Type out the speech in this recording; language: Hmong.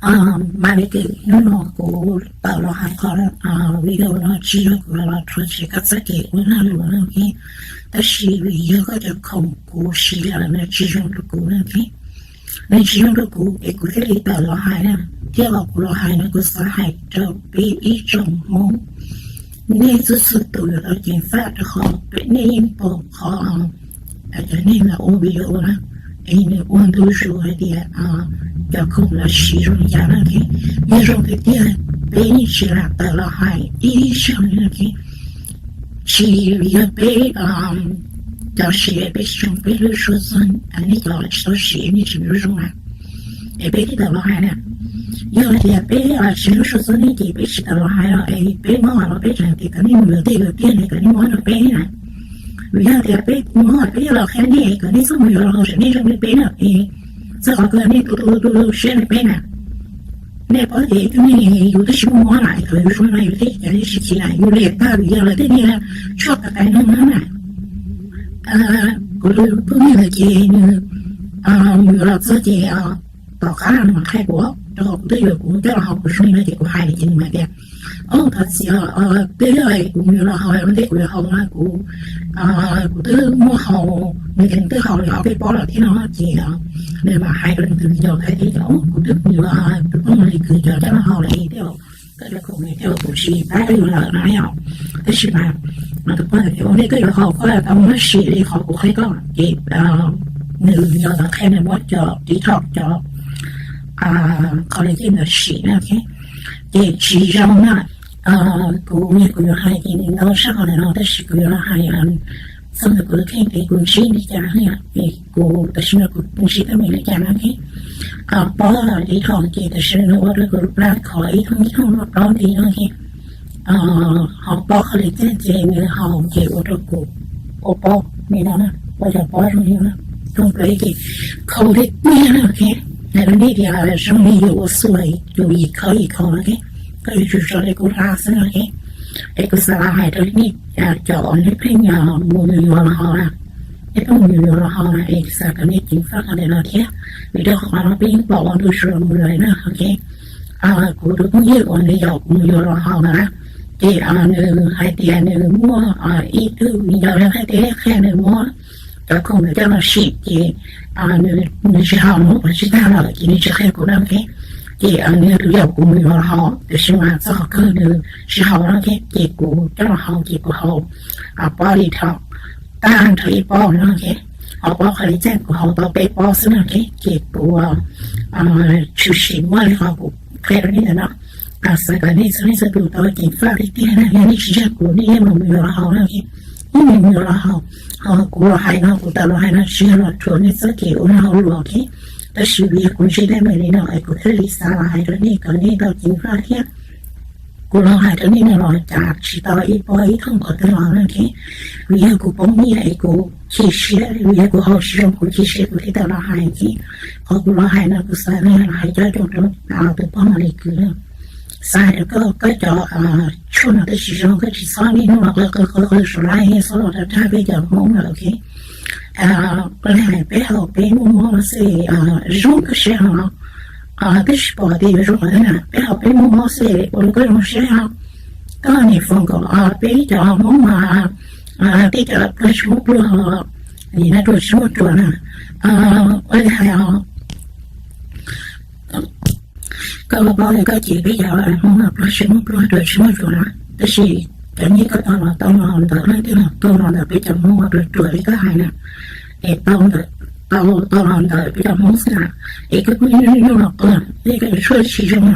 Mas li ces hnub no kuv tawm los hais qhov video no tsis yog kuv los rhuav tshem koj txoj kev ua lag luam no, tab sis vim yog koj cov khoom kuv siv lawm nws tsis zoo rau kuv no, nws tsis zoo rau kuv es kuv thiaj li tawm los hais na. Thiab qhov kuv los hais no kuv xav hais rau peb ib tsoom Hmoob, nej txhua txhua tus yuav tau ceev faj rau qhov peb nej yeej pom qhov cov neeg lawv ua video na, es nws ua ntu zus hais tias cov khoom lawv siv zoo li cas no, yog zoo tiag tiag peb yeej tsis lam tawm los hais ib zaug li no. Tsis yog peb cov siv peb tsis zoo, peb hlub suav txog nej cov tsis tau siv nej tsis muaj zoo na, es peb thiaj tawm los hais na. Yog tias peb tsis hlub suav txog nej ces peb tsis tawm los hais los es peb muab los peb tseem tias kom nej mus yuav tej yuav tiag ne, kom nej muab rau peb na. Vim yog tias peb muab peb yuav los qhia nej kom nej txhob mus yuav los haus, saib nej zoo li peb na, es txog qhov kawg nej tu tu tu siab li peb na. Nej paub tias ib tug neeg yus twb tsis muaj mob lawm, thaum yus zoo no yus thiaj cas li tsis chim na, yus liam tag vim yog lawv tej niag tshuaj qai qai no na. Kuv tus phooj ywg ntawd ces nws mus yuav los txog ces tom qab no mas qhia kuv, rau qhov kuv twb yuav kuv coj los haus kuv zoo li no ces kuv hais li ces nws hais tias, o thov txim, twb yog kuv mus yuav los haus ua ntej kuv yuav haus no kuv kuv twb muab haus, nws ces nws twb haus li ob peb pob lawm thiab no ces nws mam hais rau nws tus viv ncaus hais tias, o kuv twb mus yuav tus phooj ywg li kwv cov coj los haus lawm thiab, koj cov khoom thiab kuv tsis pab koj yuav lawm no yom. Tab sis mas tus phooj ywg tias ua ntej koj yuav haus koj tau muab sim li qhov kuv qhia koj ces nws yog tau qhia nws muab cov detox cov collagen ntawd sim na, ces tsis zoo na. Kuv yog kuv yuav hais ces nws ntau sab qhov ntawm no tab sis kuv yuav los hais txog ntawm kuv lub kheej tias kuv ntsib li cas na, es kuv tam sim no kuv ntsib teeb meem li cas no. Pob detox ces tam sim no nws ua rau kuv lub plab khov ib thooj ib thooj loj plaub nti no. Ho pob collagen ces nws haus ces ua rau kuv ua pob li no na, ua cov pob zoo li no na, thooj plaws ces khau tiag tiag na. Hais rau nej tias zoo li yus ua xua, yus yim khau yim khau no, koj yuav tsum zoo li kuv hla xwb no. Es kuv xav los hais rau nej cov uas nej pheej mus yuav los haus na, nej pheej mus yuav los haus na es xav kom nej ceev faj qhov ntawm no thiab, vim rau qhov no peb yeej pom ua ntu zus mus lawm na. Kuv tus phooj ywg uas nws yaum kuv mus yuav los haus na, ces nws hais tias nws muaj ib tug viv ncaus hais tias qhia nws muab cov khoom ntawd coj los sim ces nws tsis haus, nws muab pov tseg tag lawm ces nws tsis qhia kuv na. Ces nws yog tus yaum kuv mus yuav los haus, tiam sis mas txog qhov kawg nws tsis haus no, ces kuv coj los haus ces kuv haus pob detox tag nrho ib pob no, ho pob collagen kuv haus tau peb pob xwb no, ces kuv tshwm sim muaj li qhov kuv qhia rau nej ntawm no. Xav kom nej txhua leej txhua tus tau ceev faj tiag tiag na, yog nej tsis yog kuv nej yeej mus yuav los haus na, yeej mus yuav los haus. Ho kuv los hais no, kuv tawm los hais no tsis yog los rhuav nej txoj kev ua lag luam, tab sis vim yog kuv ntsib teeb meem li no es kuv thiaj li xav los hais rau nej kom nej tau ceev faj thiab. Kuv los hais rau nej no los cas tsis tau ib pob ib thooj qhov twg los na, vim yog kuv poob nyiaj es kuv chim siab, vim yog kuv haus tsis zoo kuv chim siab kuv thiaj tawm los hais ces qhov kuv los hais no kuv xav los hais coj rau tus poj niam li kwv na, xav hais rau koj, koj cov tshuaj no twb tsis zoo, koj tsis txhob niaj hnub los qw qw qw qw saum live, txhob los rau rag peb cov Hmoob lawm, ok. Ua li hais peb haus peb muaj mob xwb, zoo koj siab ho, twb tsis pom tias yuav zoo qhov twg na, peb haus peb muaj mob xwb ua rau koj zoo siab ho. Koj niam foom kom peb cov Hmoob mas tej cov pluag tsis muaj pluag, nim no ruam tsis muaj ruam na, ua li hais os. Koj paub tias koj ces peb cov Hmoob pluag tsis muaj pluag ruam tsis muaj ruam na, tab sis cov nyiaj koj tau los tau los ntawm leej twg los tau los ntawm peb cov Hmoob pluag ruam li koj hais na, es tau ntawm, tau tau los ntawm peb cov Hmoob xwb na, es koj kuj nyuaj nyuaj los qw, tej koj yuav tshuaj tsis zoo na,